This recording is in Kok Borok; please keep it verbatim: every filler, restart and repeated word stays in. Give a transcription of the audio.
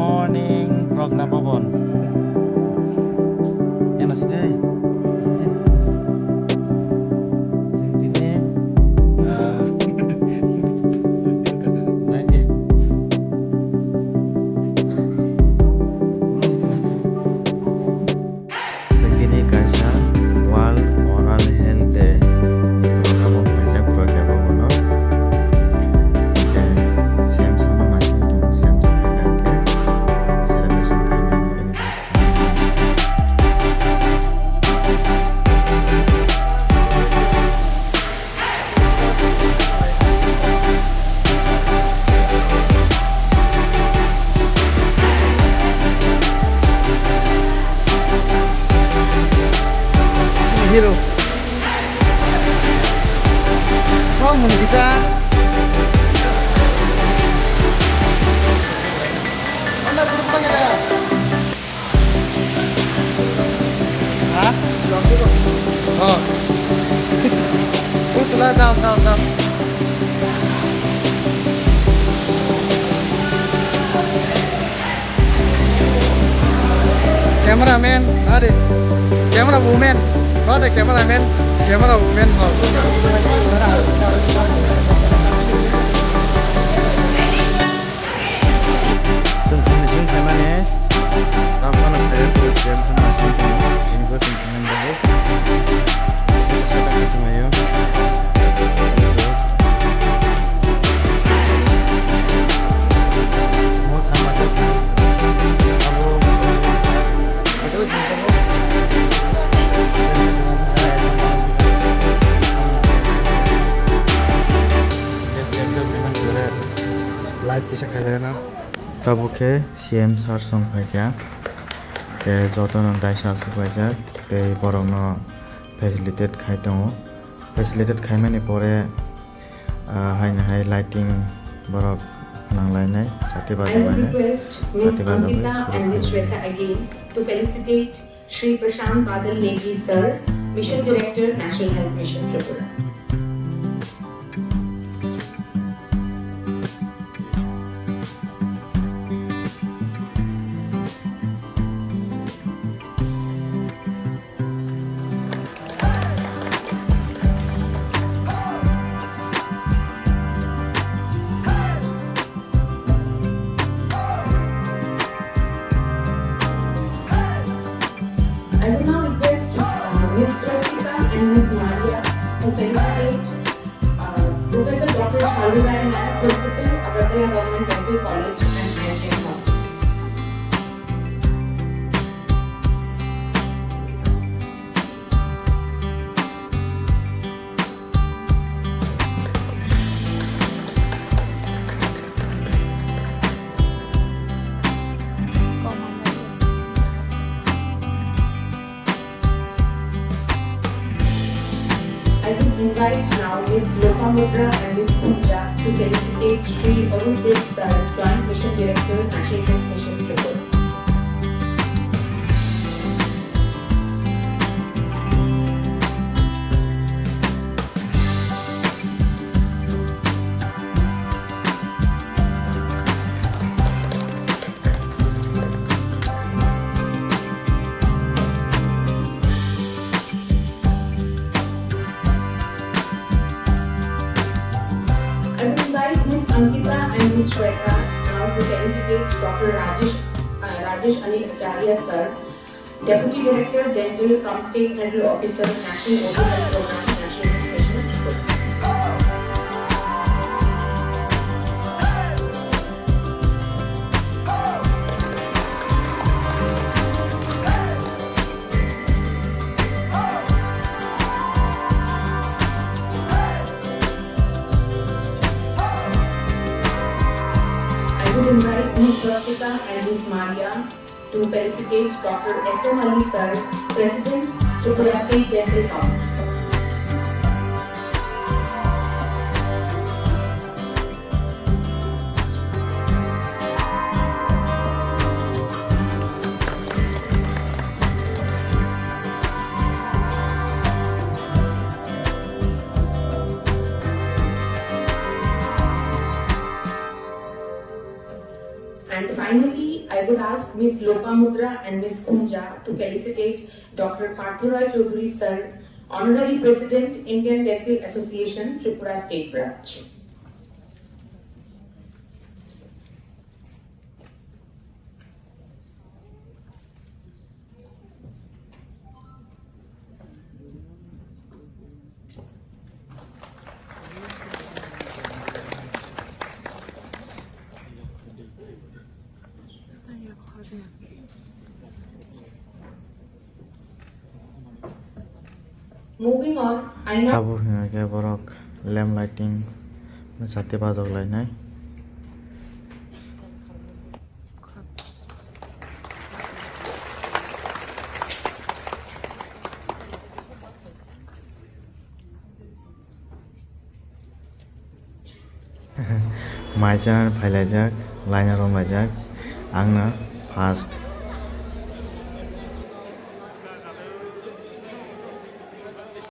Morning, Progna Bhavan. Eno si dei. Chwng tini. Chwng tini kaisa World Oral Health Day ni program o paijak Progna Bhavan o. Hingke C M sir no naising tongo, C M sir hingke celebration khainai. Hero. Oh, Mungkita. Mana group lagi dah? Ha? Oh. Group lah, down, down, down. Cameraman, are. Camera woman. What a cameraman. Camera woman. Oh. Chwng thani chwng khaimani, tamo phano khairok chwng thani chwng khaimani, ini bo chwng thani bagwi. Saka khatung ayo. Mo sama khe abo. Live kisa khailai na. Tabuk khe C M sir song phaikha, tei jotono daisa aswk paijak, tei borokno facilitate khai tongo. Facilitate khaimani pore, ah, haino hai lighting borok phnang lainai, chati I would bajak lainai, request Miss chati bajak Ankita bai and Miss suru Rekha again to felicitate Shri Prashant Badal Negi, Sir, Mission Director, National Health Mission, Tripura. I will now request, uh, Miss Swastika and Miss Maria to felicitate, uh, Professor Doctor Shalu Rai Nayak, Principal, Agartala Government Dental College and Higher Technology. I would invite now Miss Lopamudra and Miss Pooja to felicitate Shri Arun Dev Sir, Joint Mission Director, National Health Mission, Tripura. I would invite Miss Ankita and Miss Shweta now to felicitate Doctor Rajesh, uh, Rajesh Anil Acharya sir, Deputy Director, Dental cum State Medical Officer, National Open Health Program, National Health Mission. I would invite Miss Swastika and Miss Maria to felicitate Doctor S M Ali Sir, President, Tripura State Dental Council. I Finally, I would ask Miss Lopamudra and Miss Kunja to felicitate Doctor Partha Roy Choudhury sir, Honorary President, Indian Dental Association, Tripura State Branch. Moving on, I now Tabuk hingkhe borok lamp lighting sati bajok lainai. Mai chanani phailaijak, laina romlaijak, angno first.